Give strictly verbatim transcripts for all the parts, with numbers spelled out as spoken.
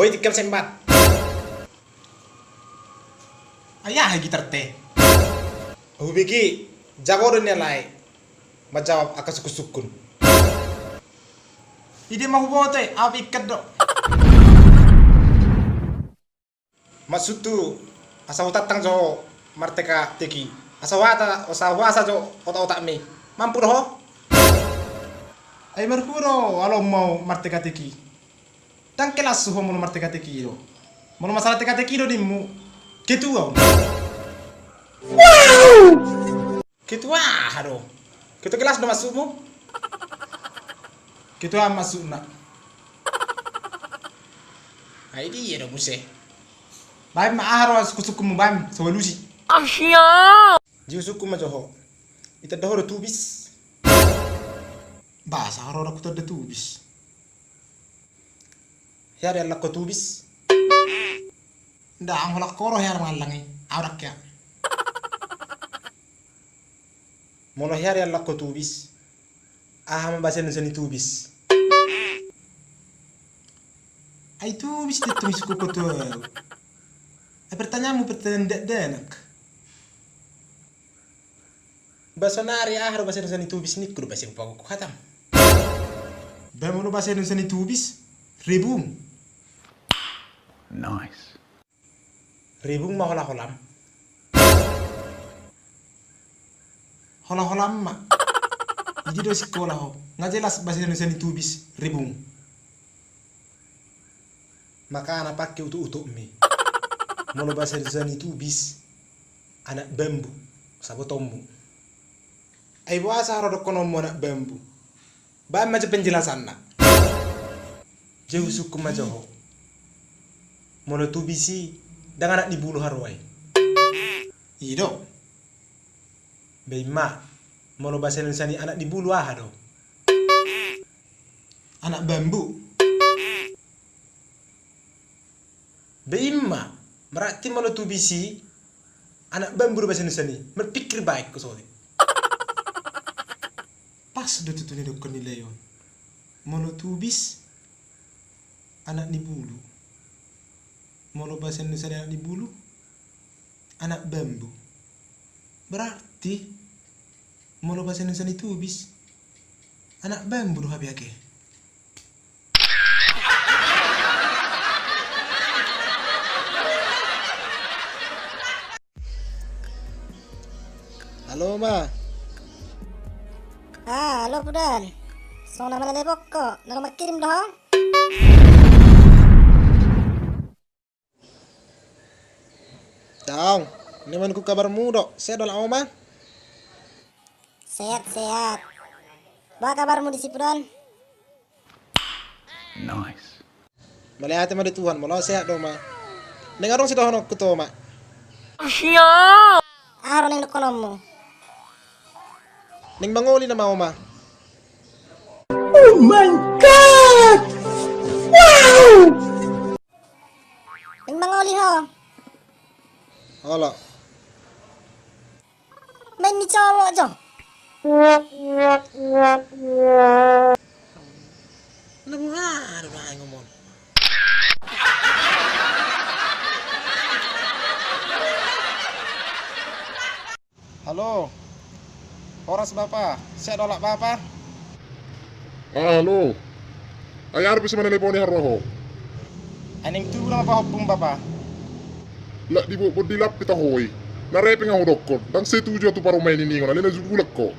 Tikkam sembat. Ai aha gitar te? Hubege, jago do ni alai manjawab angka sungkun-sungkun. Ide ma huboto, au pe ingkon do. Maksudhu, asa hutantang jo marteka-teki. Asa huasa, asa huasa jo otak-otakmi. Mampu do ho? Ai marhua do alo mau marteka-teki. Ndang kelas ho molo marteka-teki do. Molo masalah teka-teki do nimmu, ketua ho. Ketua aha do? Ketua kelas do maksudmu? Ketua maksudna. Ai dia do muse. Baen ma aha do sungkun-sungkunmu, baen solusi. Asia. Jiu sungkun ma jo ho. Itanda ho do tubis. Boasa ho do hutanda tubis? Hea do iallang ho tubis? Ndang, holan ho do hea mangallang i. Au ndang hea. Molo hea do iallang ho tubis, aha ma bahasa Indonesia ni tubis? Ai tubis do tong i sungkun ho tu au. Ai pertanyaanmu pertanyaan dakdanak. Ba sonari aha do bahasa Indonesia ni tubis ningku do, ba sai hupagokhon hatam. Ba molo bahasa Indonesia ni tubis, rebung. Nice. Rebung ma hola-holam. Hola-holam ma. Idi do sikola ho. Nga jelas bahasa Indonesia ni tubis, rebung. Makana pangke utuk-utukmi. Molo bahasa Indonesia ni tubis, anak bambu, sabotonmu. Ai boasa ho do dohononmu anak bambu? Baen ma jo penjelasanna. Jiu sungkun ma jo ho. Molo tubis i, ndang anak ni bulu haroa i. I do. Baen ma, molo bahasa Indonesia ni anak ni bulu aha do? Anak bambu. Baen ma, berarti molo tubis i, anak bambu do bahasa Indonesia ni, marpikir baen ho songon i. Pas do tutu na didokkon ni lae on. Molo tubis, anak ni bulu. Molo bahasa Indonesia ni anak ni bulu, anak bambu. Berarti, molo bahasa Indonesia ni tubis, anak bambu do hape ake. Halo, Oma. Ah, halo, Pudan. Songon na malelepon ho, na ro mangkirim do ho? Daong, nian ma ningku kabarmu do, sehat do Oma? Sehat, sehat. Boha kabarmu disi, Pudan? Nice. Mauliate ma di Tuhan, molo au sehat do, Oma. Naeng adong sidohononku tu Oma. Aha do naeng dohononmu? Naeng mangoli nama, Oma. Oh my God! Wow! Naeng mangoli ho. Olo. Baen ni cowok jo. Na boha do na ngomong. Halo. Horas Bapa, sehat do halak Bapa? Ah, halo. Ai aha do pe so manaleponi haroa ho? Ai naeng tubu nama pahompum Bapa. Lak di bo-, bondi lampu taho i. Na rap nga hudokkon, ndang setuju au tu parumaen i ninna, alai na jugulak ho.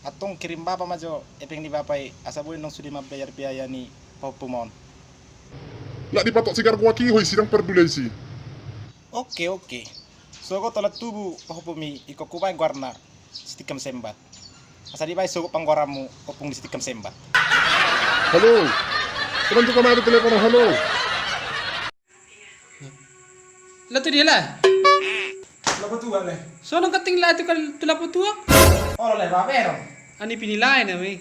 Antong kirim Bapa ma jo epeng ni Bapa i, asa boi antong sude mambayar biaya ni pahompum on. Lak dipatok sigar goak i ho i, si ndang parduli au disi. Oke, oke. Sogot holan tubu pahompum i, ingkon hubaen goarna Sitikkam Sembat. Asa dibaen sogot panggoaranmu ompung ni Sitikkam Sembat. Halo. Songon jungka mate telepon, halo. Laho tu dia, Lae? Laho tu Tuak, Lae. Songon kating Lae tu kal-, tu laho tu Tuak. Olo, Lae, baen ro. Ani pini Lae nama i.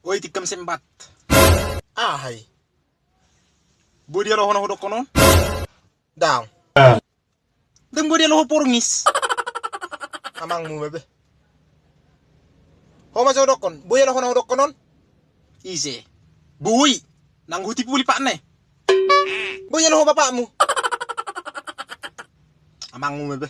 Oi, Tikkam Sembat. Aha i? Boi dialo ho na hudokkon on? Daong. Ndang boi dialo ho porngis. Amangmu be. Ho ma jo hudokkon, boi olo ho na hudokkon on? Ise? Boi. Nang hutipu lipatna i. Boi olo ho bapakmu? Amangmu ma be.